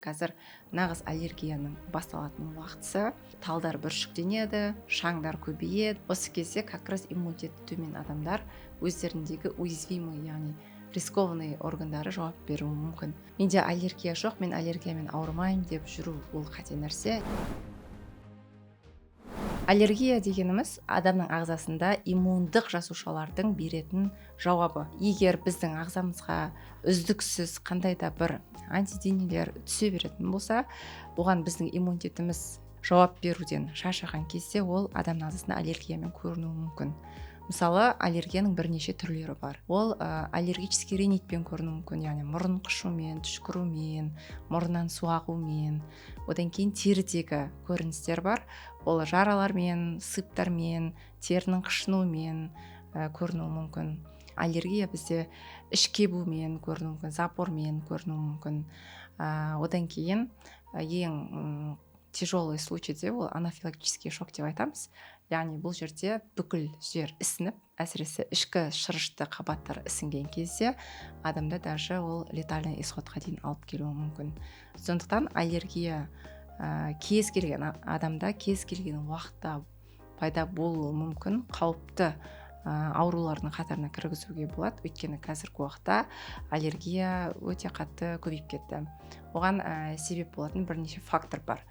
Қазір нағыз аллергияның басталатын уақытысы. Талдар бүршіктенеді, шаңдар көбейеді. Осы кезде как раз иммунитеті төмен адамдар өздеріндегі уязвимый, яғни рискованный органдары жауап беруі мүмкін. «Менде аллергия жоқ, мен аллергиямен ауырмаймын» деп жүру – ол қате нәрсе. Аллергия дегеніміз – адамның ағзасында иммундық жасушалардың беретін жауабы. Егер біздің ағзамызға үздіксіз қандай да бір антиденелер түсе беретін болса, оған біздің иммунитетіміз жауап беруден шаршаған кезде, ол адамның ағзасында аллергиямен көрінуі мүмкін. Мысалы, аллергияның бірнеше түрлері бар. Ол аллергический ринитпен көрінуі мүмкін, яғни мұрын қышумен, түшкірумен, мұрнынан су ағумен. Одан кейін терідегі көріністер бар. Ол жаралармен, сыптармен, терінің қышынуымен көрінуі мүмкін. Аллергия бізде іш кебумен көрінуі мүмкін, запормен көрінуі мүмкін. Одан кейін ең тяжелый случайде ол анафилактический шок деп айтамыз, яғни бұл жерде бүкіл жер ісініп, әсіресе ішкі шырышты қабаттар ісінген кезде, адамда даже ол летальный исходқа дейін алып келуі мүмкін. Сондықтан аллергия кез келген адамда кез келген уақытта пайда болуы мүмкін қауіпті аурулардың қатарына кіргізуге болады, өйткені қазіргі уақытта аллергия өте қатты көбейіп кетті. Оған себеп болатын бірнеше фактор бар.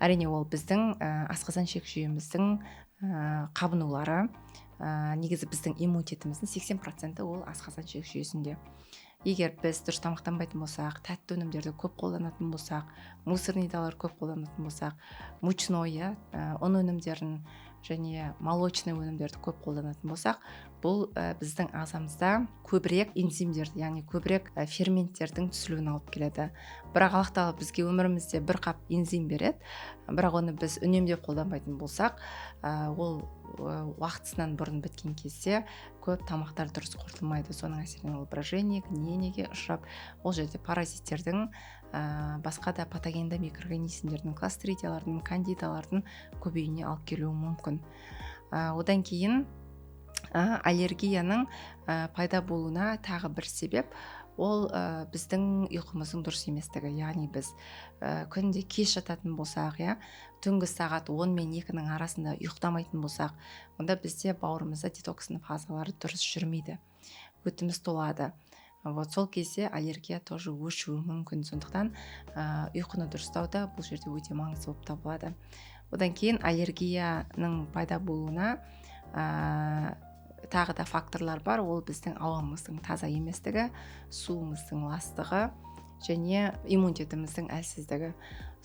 Әрине, ол біздің асқазан ішек жүйеміздің қабынулары. Негізі біздің иммунитетіміздің 80%-і ол асқазан ішек жүйесінде. Егер біз дұрыс тамақтанбайтын болсақ, тәтті өнімдерді көп қолданатын болсақ, мусорный едалар көп қолданатын болсақ, мучной, иә, ұн өнімдерін және молочный өнімдерді көп қолданатын болсақ, бұл біздің ағзамызда көбірек энзимдерді, яғни көбірек ферменттердің түзілуін алып келеді. Бірақ Аллах Тағала бізге өмірімізде бір қап энзим береді, бірақ оны біз үнемдеп қолданбайтын болсақ, ол уақытысынан бұрын біткен кезде көп тамақтар дұрыс қорытылмайды. Соның әсерінен ол брожение, гниениеге ұшырап, ол жерде паразиттердің, басқа да патогенді микроорганизмдердің, клостридиялардың, кандидалардың көбеюіне алып келуі мүмкін. Одан кейін аллергияның пайда болуына тағы бір себеп – ол біздің ұйқымыздың дұрыс еместігі. Яғни біз күнде кеш жататын болсақ, иә, түнгі сағат 10 мен 2-нің арасында ұйықтамайтын болсақ, онда бізде бауырымызда детоксный фазалары дұрыс жүрмейді, өтіміз толады. Вот сол кезде аллергия тоже өршуі мүмкін. Сондықтан ұйқыны дұрыстау да бұл жерде өте маңызды болып табылады. Одан кейін аллергияның пайда болуына тағы да факторлар бар. Ол біздің ауамыздың таза еместігі, суымыздың ластығы және иммунитетіміздің әлсіздігі.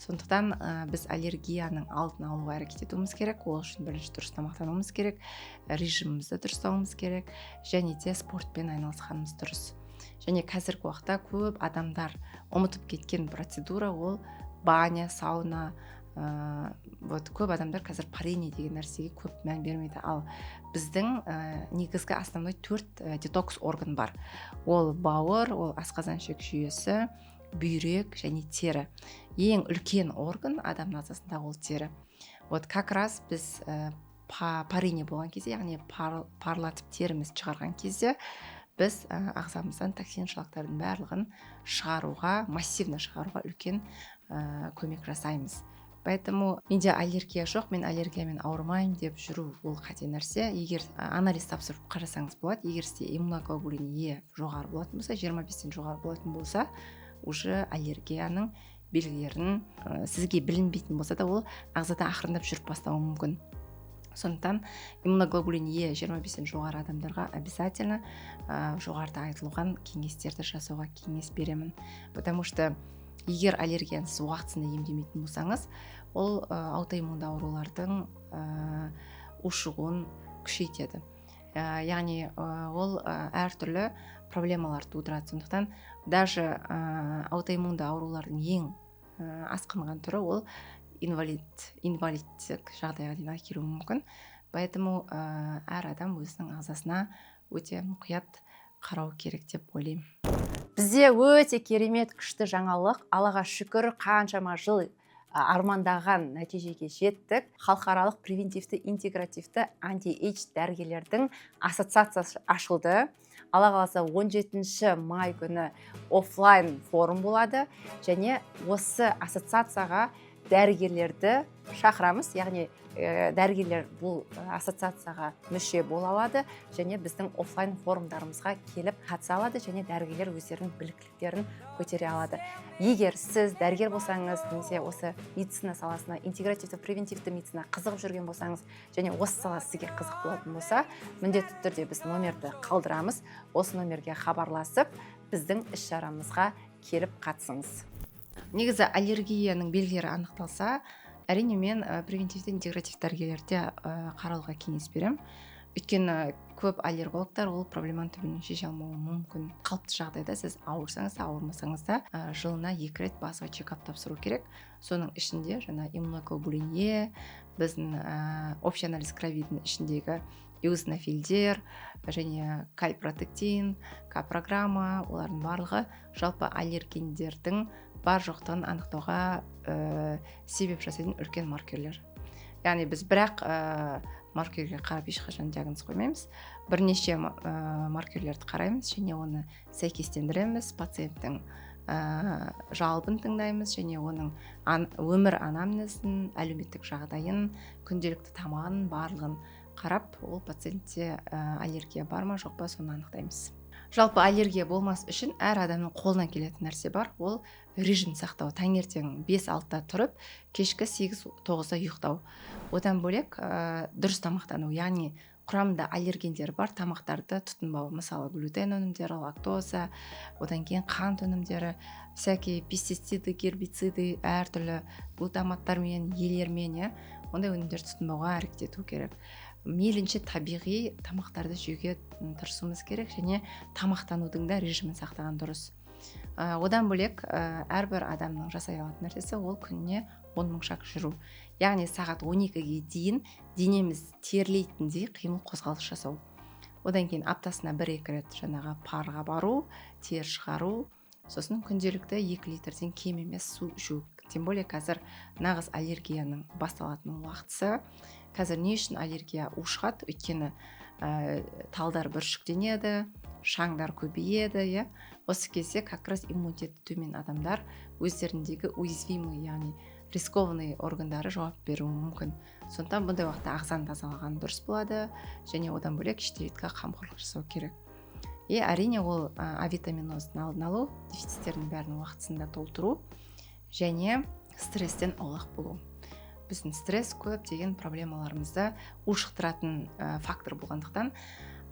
Сондықтан біз аллергияның алдын алуға әрекет етуіміз керек. Ол үшін бірінші дұрыс тамақтануымыз керек, режимімізді дұрыстауымыз керек және де спортпен айналысқанымыз дұрыс. Және қазіргі уақытта көп адамдар ұмытып кеткен процедура – ол баня, сауна. Вот көп адамдар қазір парение деген нәрсеге көп мән бермейді. Ал біздің негізгі основной төрт детокс орган бар: ол бауыр, ол асқазан ішек жүйесі, бүйрек және тері. Ең үлкен орган адам ағзасында ол тері. Вот как раз біз парение болған кезде, яғни парлатып терімізді шығарған кезде, біз ағзамыздан токсин, шлактардың барлығын шығаруға, массивно шығаруға үлкен көмек жасаймыз. Поэтому «Менде аллергия жоқ, мен аллергиямен ауырмаймын» деп жүру – ол қате нәрсе. Егер анализ тапсырып қарасаңыз болады. Егер сізде иммуноглобулин Е жоғары болатын болса, 25-тен жоғары болатын болса, уже аллергияның белгілерін сізге білінбейтін болса да, ол ағзада ақырындап жүріп бастауы мүмкін. Сондықтан иммуноглобулин Е 25-тен жоғары адамдарға обязательно жоғарыда айтылған кеңестерді жасауға кеңес беремін, потому что егер аллергияны сіз уақытысында емдемейтін болсаңыз, ол аутоиммунды аурулардың ушығуын күшейтеді, яғни ол әртүрлі проблемалар тудырады. Сондықтан даже аутоиммунды аурулардың ең асқынған түрі ол инвалидтік жағдайға дейін әкелуі мүмкін. Поэтому әр адам өзінің ағзасына өте мұқият қарау керек деп ойлаймын. Бізде өте керемет, күшті жаңалық. Аллаға шүкір, қаншама жыл Армандаған нәтижеге жеттік. Халықаралық превентивті интегративті anti-age дәрігерлердің ассоциациясы ашылды. Алла қаласа, 17 май күні офлайн форум болады және осы ассоциацияға дәрігерлерді шақырамыз, яғни дәрігерлер бұл ассоциацияға мүше бола алады және біздің офлайн форумдарымызға келіп қатыса алады және дәрігерлер өздерінің біліктіліктерін көтере алады. Егер сіз дәрігер болсаңыз немесе осы медицина саласына, интегративті превентивті медицина қызығып жүрген болсаңыз және осы сала сізге қызық болатын болса, міндетті түрде біз номерді қалдырамыз. Осы номерге хабарласып, біздің іс шарамызға келіп қатысыңыз. Негізі аллергияның белгілері анықталса, әрине, мен превентивті интегративті дәрігерлерде қаралуға кеңес беремін, өйткені көп аллергологтар ол проблеманы түбінен шеше алмауы мүмкін. Қалыпты жағдайда сіз ауырсаңыз да, ауырмасаңыз да, жылына екі рет базовый чекап тапсыру керек. Соның ішінде жаңа иммуноглобулин Е, біздің общий анализ крови дің ішіндегі эозинофилдер және кальпротектин, К программа, олардың барлығы жалпы аллергендердің бар жоқтығын анықтауға себеп жасайтын үлкен маркерлер. Яғни біз бірақ маркерге қарап ешқашан диагноз қоймаймыз, бірнеше маркерлерді қараймыз және оны сәйкестендіреміз, пациенттің жалобын тыңдаймыз және оның өмір анамнезін, әлеуметтік жағдайын, күнделікті тамағын, барлығын қарап, ол пациентте аллергия бар ма, жоқ па, соны анықтаймыз. Жалпы аллергия болмас үшін әр адамның қолынан келетін нәрсе бар, ол режим сақтау: таңертең 5-6-да тұрып, кешкі 8-9-да ұйықтау. Одан бөлек дұрыс тамақтану, яғни құрамында аллергендер бар тамақтарды тұтынбау, мысалы, глютен өнімдері, лактоза, одан кейін қант өнімдері, всякие пестициды, гербициды, әртүрлі глутаматтармен, елермен, иә, ондай өнімдерді тұтынбауға әрекет ету керек. Мейлінше табиғи тамақтарды жеуге тырысуымыз керек және тамақтанудың да режимін сақтаған дұрыс. Одан бөлек әрбір адамның жасай алатын нәрсесі ол күніне 10 000 шаг жүру, яғни сағат 12-ге дейін денеміз терлейтіндей қимыл қозғалыс жасау. Одан кейін аптасына бір екі рет жаңағы парға бару, тер шығару, сосын күнделікті 2 литрден кем емес су ішу. Тем более қазір нағыз аллергияның басталатын уақытысы. Қазір не үшін аллергия ушығады? Өйткені талдар бүршіктенеді, шаңдар көбейеді, иә. Осы кезде как раз иммунитеті төмен адамдар өздеріндегі уязвимый, яғни рискованный органдары жауап беруі мүмкін. Сондықтан бұндай уақытта ағзаны тазалаған дұрыс болады және одан бөлек щитовидка ға қамқорлық жасау керек. И әрине, ол авитаминоздың алдын алу, дефициттердің бәрін уақытысында толтыру және стресстен аулақ болу. Біздің стресс көптеген проблемаларымызды ушықтыратын фактор болғандықтан,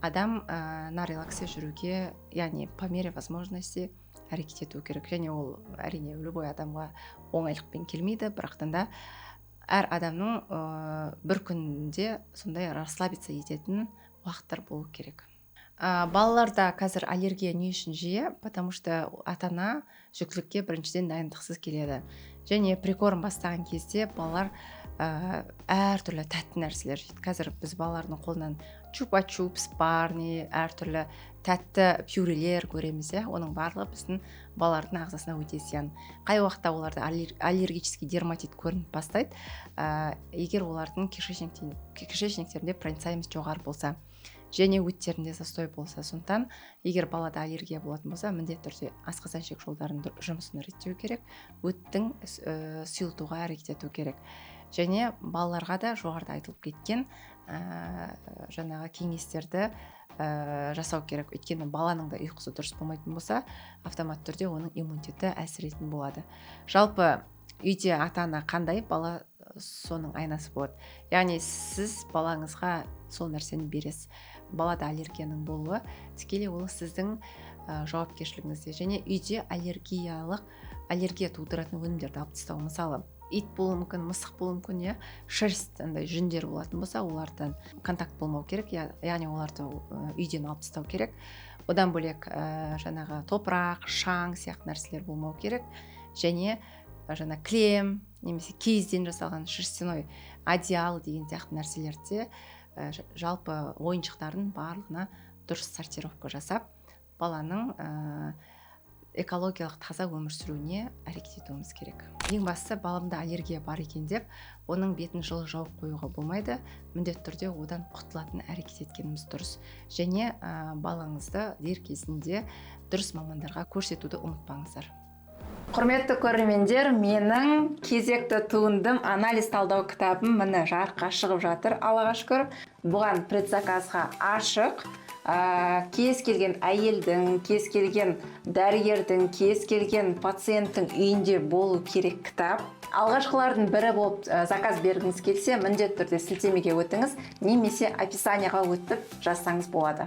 адам на релаксе жүруге, яғни по мере возможности әрекет ету керек. Және ол, әрине, любой адамға оңайлықпен келмейді, бірақтан да әр адамның бір күнде сондай расслабиться ететін уақыттар болу керек. Балаларда қазір аллергия не үшін жиі? Потому что ата ана жүктілікке біріншіден дайындықсыз келеді және прикорм бастаған кезде балалар әртүрлі тәтті нәрселер жейді. Қазір біз балалардың қолынан чупа чупс, барни, әртүрлі тәтті пюрелер көреміз, иә. Оның барлығы біздің балалардың ағзасына өте зиян. Қай уақытта оларда аллергический дерматит көрініп бастайды? Егер олардың кишечниктерінде проницаемость жоғары болса және өттерінде застой болса. Сондықтан егер балада аллергия болатын болса, міндетті түрде асқазан ішек жолдарының жұмысын реттеу керек, өттің сұйылтуға әрекет ету керек және балаларға да жоғарыда айтылып кеткен жаңағы кеңестерді жасау керек. Өйткені баланың да ұйқысы дұрыс болмайтын болса, автоматты түрде оның иммунитеті әлсірейтін болады. Жалпы үйде ата ана қандай, бала соның айнасы болады, яғни сіз балаңызға сол нәрсені бересіз. Балада аллергияның болуы тікелей ол сіздің жауапкершілігіңізде. Және үйде аллергия тудыратын өнімдерді алып тастау. Мысалы, ит болуы мүмкін, мысық болуы мүмкін, иә, шерсть, андай жүндер болатын болса, олардан контакт болмау керек, яғни оларды үйден алып тастау керек. Одан бөлек жаңағы топырақ, шаң сияқты нәрселер болмау керек және жаңа кілем немесе киізден жасалған шерстяной одеяло деген сияқты нәрселерде, жалпы ойыншықтардың барлығына дұрыс сортировка жасап, баланың Экологиялық таза өмір сүруіне әрекет етуіміз керек. Ең бастысы, баламда аллергия бар екен деп, оның бетін жылы жауып қоюға болмайды. Міндетті түрде одан құтылатын әрекет еткеніміз дұрыс. Және балаңызды дер кезінде дұрыс мамандарға көрсетуді ұмытпаңыздар. Құрметті көрермендер, менің кезекті туындым, анализ талдау кітабым, міне, жарыққа шығып жатыр, Аллаға шүкір. Бұған предзаказға ашық. Кез келген әйелдің, кез келген дәрігердің, кез келген пациенттің үйінде болу керек кітап. Алғашқылардың бірі болып заказ бергіңіз келсе, міндетті түрде сілтемеге өтіңіз немесе описанияға өтіп жазсаңыз болады.